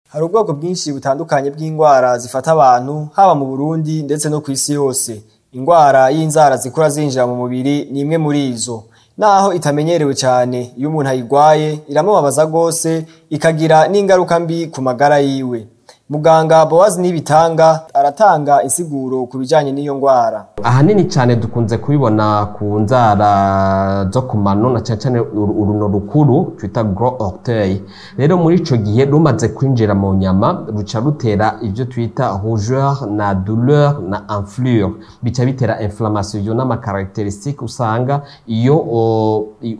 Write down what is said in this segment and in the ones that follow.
Hari ubwoko bwinshi butandukanye bw'indwara zifata abantu, haba mu Burundi ndetse no kw'isi yose. Ingwara y'inzara zikura zinjira mu mubiri ni imwe muri izo. Naho itamenyerewe cane, iyo umuntu ayigwaye iramubabaza gose, ikagira n'ingaruka mbi ku magara yiwe. Muganga Boaz Nibitanga aratanga insiguro ku bijanye n'iyo ngwara. Ahanini cyane dukunze kubibona ku nzara zo ku mano, na cyane cyane uruno rukuru twita gros orteil. Rero muri ico gihe rumaze kwinjira mu nyama, ruca rutera ivyo twita rougeur na douleur na enflure, bica bitera inflammation. Ivyo n'ama caractéristique usanga iyo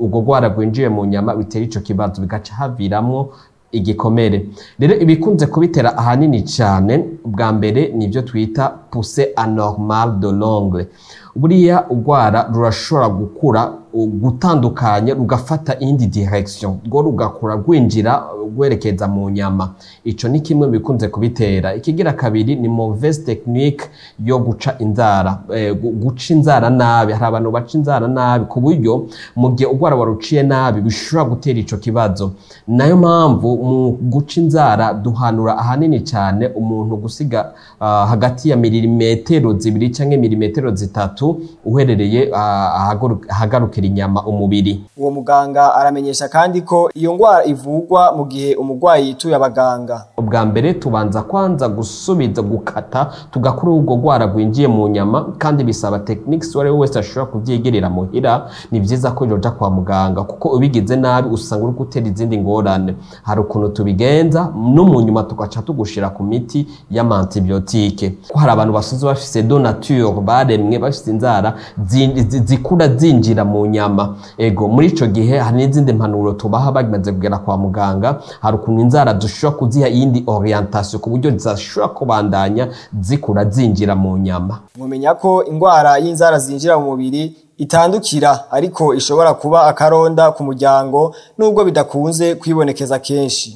urwo rwara rwinjiye mu nyama bitera ico kibazo, bigaca haviramwo igikomere. Rero ibikunze kubitera ahanini cyane, bwa mbere nibyo twita poussée anormale de l'ongle. Buriya urwara rurashobora gukura gutandukanye, rugafata iyindi direction, rwo rugakura rwinjira rwerekeza mu nyama. Ico ni kimwe bikunze kubitera. Ikigira kabiri ni mauvaise technique yo guca inzara, guca inzara nabi. Hari abantu baca inzara nabi, ku buryo mu gihe urwara waruciye nabi bishobora gutera ico kibazo. Nayo mpamvu mu guca inzara duhanura ahanini cyane umuntu gusiga hagati ya milimetero 2 canke milimetero 3 uherereye ahagarukira inyama umubiri. Uwo muganga aramenyesha kandi ko iyo ngwara ivurwa mu gihe umurwayi yituye abaganga. Ubwa mbere tubanza kwanza gusubiza, gukata, tugakura urwo rwara rwinjiye mu nyama, kandi bisaba techniques. Uwo ari we wese ashobora kuvyigirira muhira, ni vyiza ko yoja kwa muganga, kuko ubigize nabi usanga uri gutera izindi ngorane. Hari ukuntu tubigenza, no mu nyuma tugaca tugushira ku miti y'ama antibiotique, ko hari abantu basanzwe bafise de nature, baremwe bafise inzara zikura zinjira mu nyama. Ego, muri ico gihe hari n'izindi mpanuro tubaha bamaze kugera kwa muganga. Hari ukuntu inzara dushobora kuziha iyindi orientation, ku buryo zidashobora kubandanya zikura zinjira mu nyama. Mumenya ko ingwara y'inzara zinjira mu mubiri itandukira, ariko ishobora kuba akaronda ku muryango, nubwo bidakunze kwibonekeza kenshi.